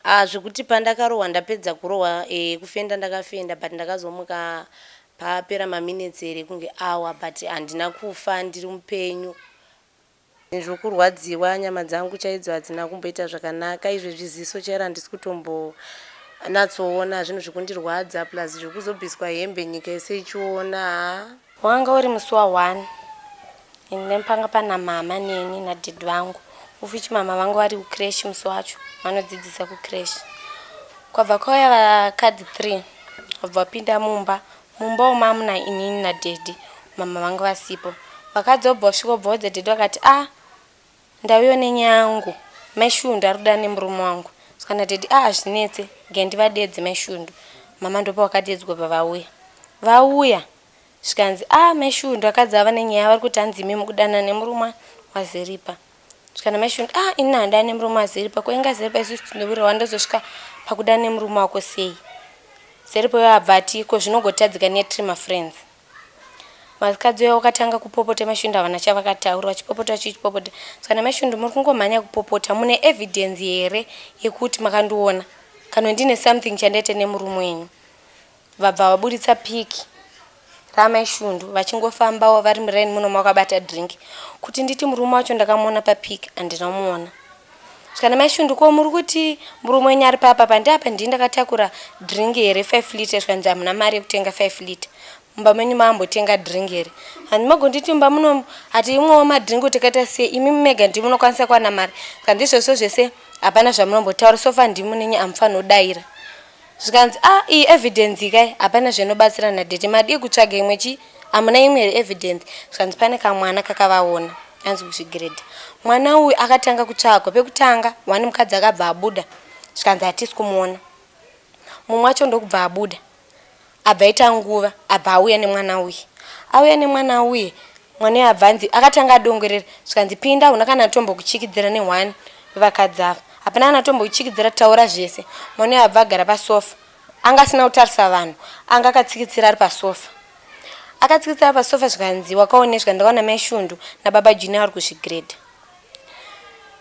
Ah zvekuti pandakarohwa ndapedza kurohwa eh kufenda ndakafenda but ndakazomuka papera maminutes here kunge hour but handina kufa ndiri mupenyu. Zvokurwadziwa nyama dzangu chaidzo hadzina kumboita zvakanaka izvezvi ziso chairo handisi kutombonatsoona zvinhu zvikundirwadza plus zvekuzobviswa hembe nyika yese ichiona haa. Wanga uri musi wa one and then panga pana mama neni nadaddy vangu of which mama vanga vari kucreche musi wacho vanodzidzisa kucreche. Kwabva kwauya vakadzi three vabva vapinda mumba Mumba umu amuna inini nadaddy mama vanga vasipo. Vakadzi vobva vasvika vobva vaudza daddy vakati ah ndauyawo nenyaya yangu mai Shundu ari kudanana nemurume wangu. Saka nadaddy ah hazvinetse regai ndivadeedze mai Shundu. Mama ndopavakadeedzwa bva vauya. Vauya zvikanzi ah mai Shundu vakadzi ava vane nyaya vari kuti hanzi imi mukudanana nemurume waZeripa. Zvikanzi namai Shundu ah inini handidani nemurume waZeripa ko inga Zeripa isusu tinowirirana ndozosvika pakudanana nemurume wako sei. Zeripa uyo abva ati ko zvinogotadzika nei tiri mafriends. Vakadzi uya wakatanga kupopota mai Shundu havana chavakataura vachipopota vachipopota zvikanzi namai Shundu muri kungomhanya kupopota mune evidence here yekuti makandiona kana ndine something chandaita nemurume wenyu. Vabva vaburitsa pic raamai Shundu vachingofambawo vari muraini muno makabata drink. Kuti nditi murume wacho ndakamuona papic handina kumuona. Zvikanzi namai Shundu ko muri kuti murume wenyu ari papi apa ndeapa ndini ndakatakura drink here 5 litre zvikanzi hamuna mari yekutenga 5 litre. Mumba menyu maambotenga drink here? Hanzi magonditi mumba muno hatimwewo madrink kuti takaita sei imi mega ndimi munokwanisa kuwana mari. Zvikanzi izvozvo zvese hapana zvamunombotaura so far ndimi munenye hamufaniri kudaira. Zvikanzi ah iyi evidence kai hapana zvainobatsira nadaddy madii kutsvaga imwe chii hamuna imwe here evidence zvikanzi pane kamwana kakavaona anzi kuzvigrade mwana uyu akatanga kutsvagwa pekutanga one mukadzi akabva abuda zvikanzi hatisi kumuona mumwe wacho ndokubva abuda abva aita nguva abva auya nemwana uye auya nemwana uye mwana uye abva anzi akatanga adongorera zvikanzi pinda huna kana tombokuchikidzira neone vevakadzi ava hapana kana tombokuchikidzira taura zvese mwana uye abva agara pasofa anga asina kutarisa vanhu anga akatsikitsira ari pasofa akatsikitsira pasofa zvikanzi wakaone zvikanzi ndakaona mai shundu nababa junior vari kuzvigrade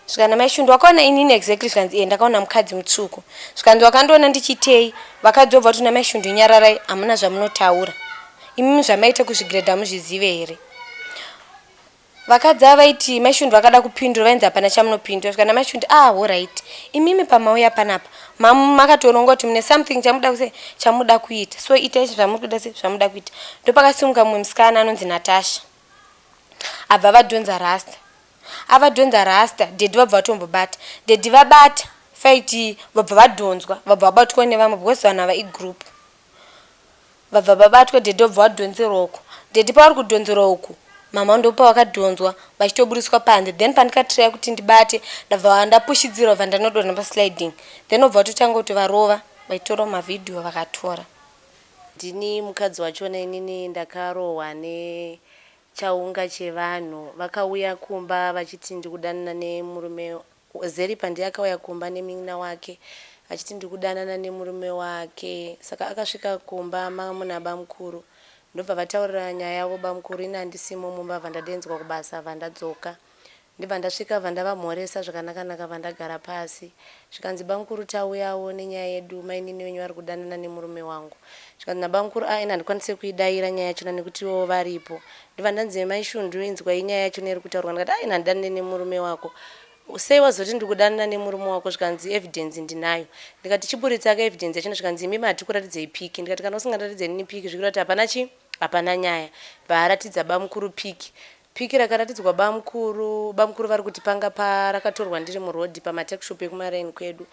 Zvikanzi namai Shundu wakaona inini exactly zvikanzi eh ndakaona mukadzi mutsvuku. Zvikanzi wakandiona ndichiitei? Vakadzi vobva vati namai Shundu nyararai hamuna zvamunotaura. Imimi zvamaita kuzvigrade hamuzvizive here? Vakadzi ava vaiti mai Shundu vakada kupindura vainzi hapana chamunopindura. Zvikanzi namai Shundu ah horaiti imimi pamauya panapa makatoronga kuti mune something chamuda kuse chamuda kuita so itai zvamuri kuda se zvamuda kuita. Ndopakasimuka mumwe musikana anonzi Natasha abva avadhonza rasta. Avadhonza rasta daddy vabva vatombobata. Daddy vabata fight iyi vabva vadhonzwa vabva vabatwa nevamwe because vanhu ava igroup. Vabva vabatwa daddy vabva vadhonzerwa uku. Daddy pavari kudhonzerwa uku mama ndopavakadhonzwa vachitoburitswa panze then pandikatraya kuti ndibate ndabva ndapushidzirwa bva ndanodonha pasliding then vobva vatotanga kutovarova vachitora mavideo vakatora. Ndini mukadzi wachona inini ndakarohwa ne Chaunga chevanhu vakauya kumba vachiti ndikudanana nemurume Zeripa ndiye akauya kumba nemunin'ina wake achiti ndikudanana nemurume wake saka akasvika kumba manga muna bamukuru ndobva vataurira nyaya yavo bamukuru ini handisimo mumba bvandadenzwa kubasa bvandadzoka Ndibva ndasvika bvandavamhoresa zvakanakanaka bvandagara pasi. Zvikanzi bamkuru tauyawo nenyaya yedu mainini venyu vari kudanana nemurume wangu. Zvikanzi nabamkuru ah ini handikwanise kuidaira nyaya yachona nekuti ivowo varipo. Ndibva ndanzi mai Shundu inzwai nyaya yachona iri kutaurwa ndikati ah ini handidanane nemurume wako. Sei wazoti ndikudanana nemurume wako zvikanzi evidence ndinayo. Ndikati chiburitsaka evidence yachona zvikanzi imimi hatikuratidzei pic ndikati kana usingandiratidze inini pic zvikureva kuti hapana chii hapana nyaya. Bvaaratidza bamkuru pic Pic rakaratidzwa bamkuru, bamkuru vari kuti panga parakatorwa ndiri muroad pamatuckshop ekumaraini kwedu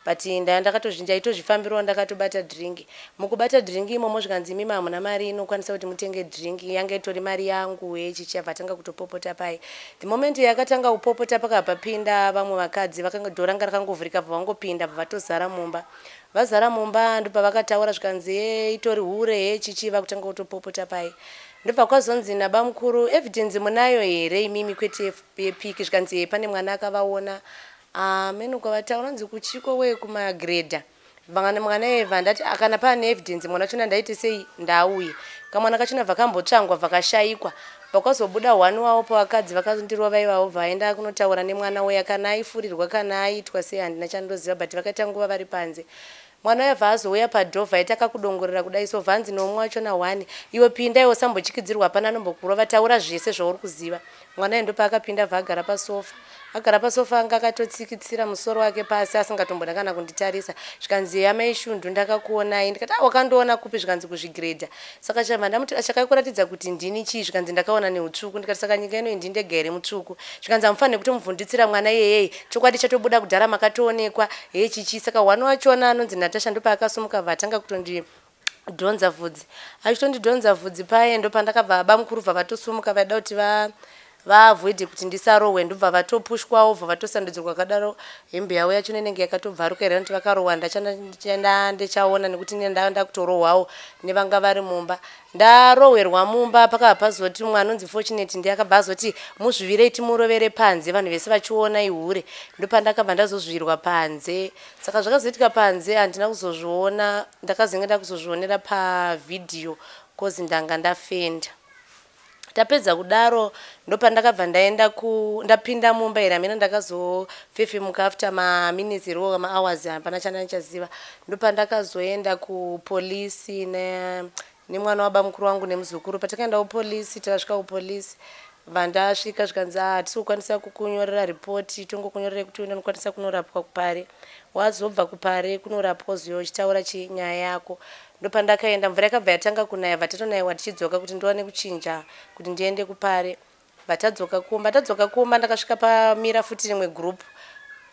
but ndanga ndakatozvi ndaitozvifambirawo ndakatobata drink. Mukubata drink imomo zvikanzi imimi hamuna mari inokwanisa kuti mutenge drink yanga itori mari yangu hee chichi abva atanga kutopopota paye. The moment yakatanga kupopota pakabva papinda vamwe vakadzi vakanga door ranga rakangovhurika bva vangopinda bva vatozara mumba. Vazara mumba ndopavakataura zvikanzi hee itori hure hee chichi vakutanga kutopopota paye. Ndobva kwazonzi nabamukuru evidence munayo here imimi kwete yepic zvikanzi pane mwana akavaona hameno kwavataura hanzi kuchiko wee kumagrader. Vangana mwana eva ndati ah, kana pane evidence mwana wachona ndaite sei ndauye. Kamwana kachona bvakambotsvangwa bvakashaikwa. Pakazobuda one wavo pavakadzi vakandirova ivavo bvaenda kunotaura nemwana uya kana aifurirwa kana aiitwa sei handina chandoziva but vakaita nguva vari panze. Mwana uya bvaazouya padoor bvaita kakudongorera kudai so bvanzi neumwe wachona one iwe pinda iwe usambochikidzirwa hapana anombokurova taura zvese zvauri kuziva. Mwana uyu ndopaakapinda bvaagara pasofa. Agara pasofa anga akatotsikitsira musoro wake pasi asingatomboda kana kunditarisa. Zvikanzi amai Shundu ndakakuonai ndikati ah wakandiona kupi zvikanzi kuzvigreda. Saka chabva ndamuti ah chakakuratidza kuti ndini chii zvikanzi ndakaona neutsvuku ndikati saka nyika ino ndini ndega here mutsvuku. Zvikanzi hamufanire kutomuvhunditsira mwana iyeyey chokwadi chatobuda kudhara makatoonekwa hee chichi saka one wachona anonzi Natasha ndopaakasumuka bva atanga kutondi dhonza vhudzi achitondidhonza vhudzi paye ndopandakabva bamukuru bva vatosumuka vaida kuti va vaavoide kuti ndisarohwe ndobva vatopushwawo bva vatosandudzirwa kadaro hembe yavo yacho inenge yakatobvaruka here nekuti vakarohwa ndachanda ndichaona nekuti ini ndanga ndakutorohwawo nevanga vari mumba ndarohwerwa mumba pakabva pazoti mumwe anonzi Fortunate ndiye akabva azoti muzvivirei timurovere panze vanhu vese vachiona ihure ndopandakabva ndazozvirwa panze Saka zvakazoitika panze handina kuzozviona ndakazenge ndakuzozvionera pavhidhiyo coz ndanga ndafenda. Tapedza kudaro ndopandakabva ndaenda ku ndapinda mumba here hameno ndakazofefemuka after maminutes here or mahours hapana chandandichaziva ndopandakazoenda kupolice ne nemwana wabamukuru wangu nemuzukuru patakaenda kupolice takasvika kupolice vandasvika zvikanzi ah hatisi kukwanisa kukunyorera report tongokunyorera kuti uende unokwanisa kunorapwa kupare wazobva kupare kunorapwa uzive uchitaura chi nyaya yako ndopandakaenda mvura yakabva yatanga kunaya bva tatonaiwa tichidzoka kuti ndiwane kuchinja kuti ndiende kupare Bva tadzoka kumba tadzoka kumba ndakasvika pamira futi rimwe group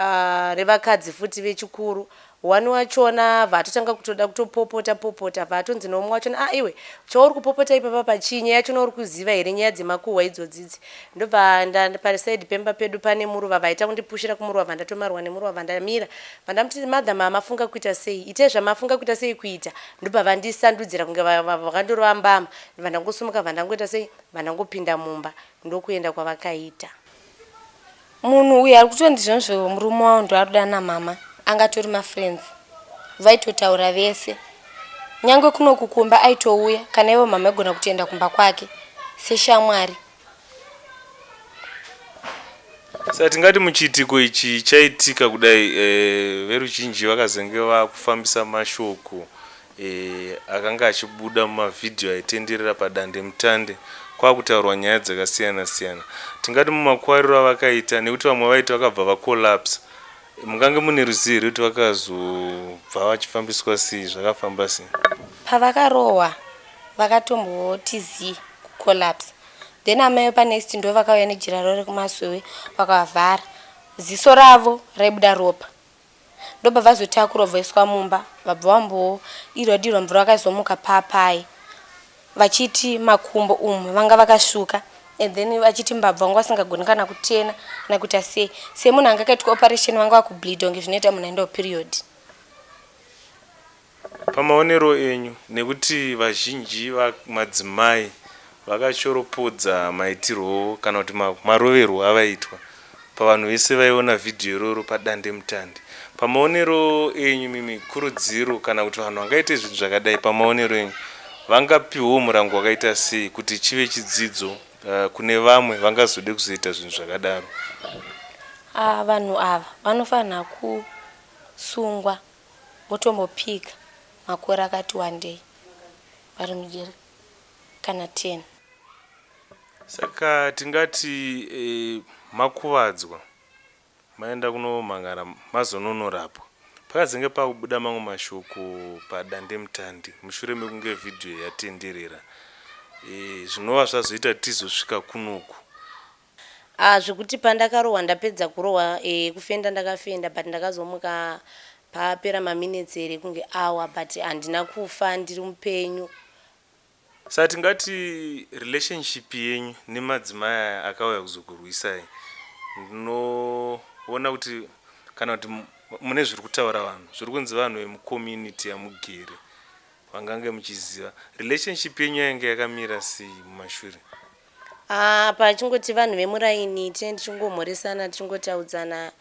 uh, revakadzi futi vechikuru one wachona bva atotanga kutoda kutopopota popota bva atonzi neumwe wachona ah iwe chauri kupopota ipapa pachii nyaya yachona uri kuziva here nyaya dzemakuhwa idzodzidzi ndobva pasaidi pemba pedu pane muruva vaita kundipushira kumuruva bva ndatomarwa nemuruva bva ndamira bva ndamuti mother mamafunga kuita sei itai zvamafunga kuita sei kuita ndobva vandisandudzira kunge vakandorova mbama ndobva ndangosumuka bva ndangoita sei Vandangopinda mumba ndokuenda kwavakaita. Munhu uyu ari kutonzi zvonzvo murume wavo ndoari namama angatori mafriends vaitotaura vese nyange kunoku kumba aitouya kana ivo mama aigona kutoenda kumba kwake seshamwari. Saka tingati muchiitiko ichi chaitika kudai eh, veruzhinji vakazenge vakufambisa mashoko eh, akanga achibuda mumavhidhiyo aitenderera padandemutande kwakutaurwa nyaya dzakasiyana siyana. Tingati mumakwariro avakaita nekuti vamwe vaiti vakabva vacollapse mungange mune ruzivo here kuti vakazobva vachifambiswa sei zvakafamba sei? Pavakarohwa vakatomboti zii kucollapse then amai vepanext ndo vakauya nejira ravo rekumasowe vakavavhara ziso ravo raibuda ropa ndobva vazotakurwa voiswa mumba vabva vambodirwa dirwa mvura vakazomuka papai vachiti makumbo umu vanga vakasvuka and then vachiti mbabvu vanga vasingagoni kana kutena kana kuita sei semunhu anga akaitwa operation vanga vakubleedwa kunge zvinoita munhu aendawo period. Pamaonero enyu, nekuti vazhinji madzimai vakashoropodza maitirwo kana kuti maroverwo avaitwa pavanhu vese vaiona vhidhiyo iroro padandemutande. Pamaonero enyu imimi, kurudziro kana kuti vanhu vangaite zvinhu zvakadai pamaonero enyu vangapiwawo murango wakaita sei kuti chive chidzidzo kune vamwe vangazode kuzoita zvinhu zvakadaro? Ah, vanhu ava vanofanira kusungwa votombopika makore akati wandei vari mujeri kana 10. Saka tingati e, makuvadzwa maenda kunomhangara mazononorapwa pakazenge pakubuda mamwe mashoko padandemutande mushure mekunge vhidhiyo yatenderera e, zvinova zvazoita tizosvika kunoku. Ah zvekuti pandakarohwa ndapedza kurohwa eh kufenda ndakafenda but ndakazomuka papera maminutes here kunge hour but handina kufa ndiri mupenyu. Saka tingati relationship yenyu nemadzimai aya akauya kuzokurwisai ndinoona kuti kana kuti mune zviri kutaura vanhu zviri kunzi vanhu vemucommunity yamugere vangange muchiziva relationship yenyu yainge yakamira sei mumashure. Ah, pachingoti vanhu vemuraini tine tichingomhoresana tichingotaudzana.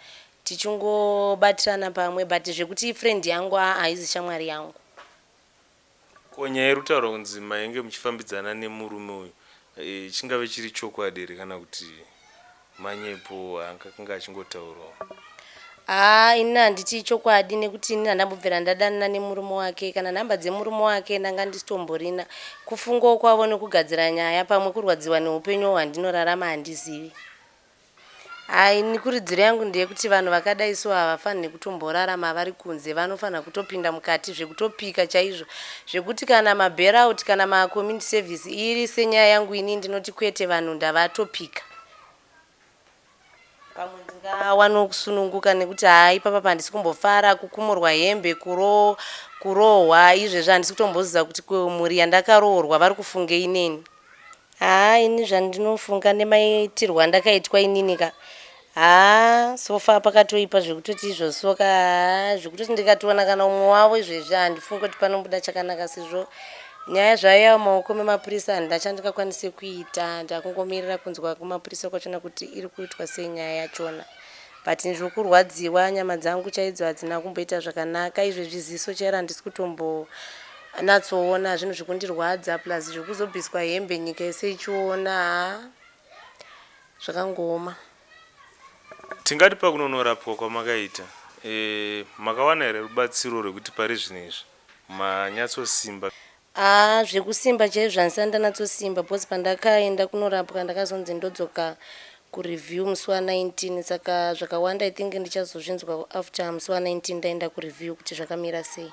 Tichingobatirana pamwe, but zvekuti friend yangu, aa, haizi shamwari yangu. Ko nyaya iri kutaura kunzi mainge muchifambidzana nemurume uyu, chingave chiri chokwadi here kana kuti manyepo angakanga achingotaurawo? Haa, ini handiti chokwadi, nekuti ini handambobvira ndadanana nemurume wake. Kana nhamba dzemurume wake ndanga ndisitomborina. Kufungawo kwavo nekugadzira nyaya, pamwe kurwadziwa neupenyu hwandinorarama, handizivi. Hai, ini kurudziro yangu ndeyekuti vanhu vakadai so havafaniri kutomborarama vari kunze. Vanofanira kutopinda mukati zvekutopika chaizvo, zvekuti kana mabailout kana macommunity service iri senyaya yangu, ini ndinoti kwete, vanhu ndavatopika. Pamwe ndingawanawo kusununguka, nekuti haa, ipapa handisi kumbofara. Kukumurwa hembe, kurohwa, izvezvi handisi kutomboziva kuti mhuri yandakaroorwa vari kufungei neni. Haa, ini zvandinofunga nemaitirwo andakaitwa inini ka, haa, so far pakatoipa zvekutoti izvosoka. Haa, zvekutoti ndikatoona kana umwe wavo izvezvi, handifungi kuti panobuda chakanaka, sezvo nyaya zvaiya mumaoko memapurisa. Handina chandingakwanise kuita, ndakungomirira kunzwa kumapurisa kwachona kuti iri kuitwa sei nyaya yachona. But ndiri kurwadziwa, nyama dzangu chaidzo hadzina kumboita zvakanaka. Izvezvi ziso chairo handisi kutombonatsoona zvinhu, zvekundirwadza, plus zvekuzobviswa hembe nyika yese ichiona. Haa, zvakangooma. Tingati pakunonorapwa kwamakaita, makawana here rubatsiro rwekuti pari zvino izvi manyatsosimba? Haa, zvekusimba chaizvo handisati ndanatsosimba, because pandakaenda kunorapwa ndakazonzi ndodzoka kureview musi wa19. Saka zvakawanda I think ndichazozvinzwa after musi wa19 ndaenda kureview kuti zvakamira sei.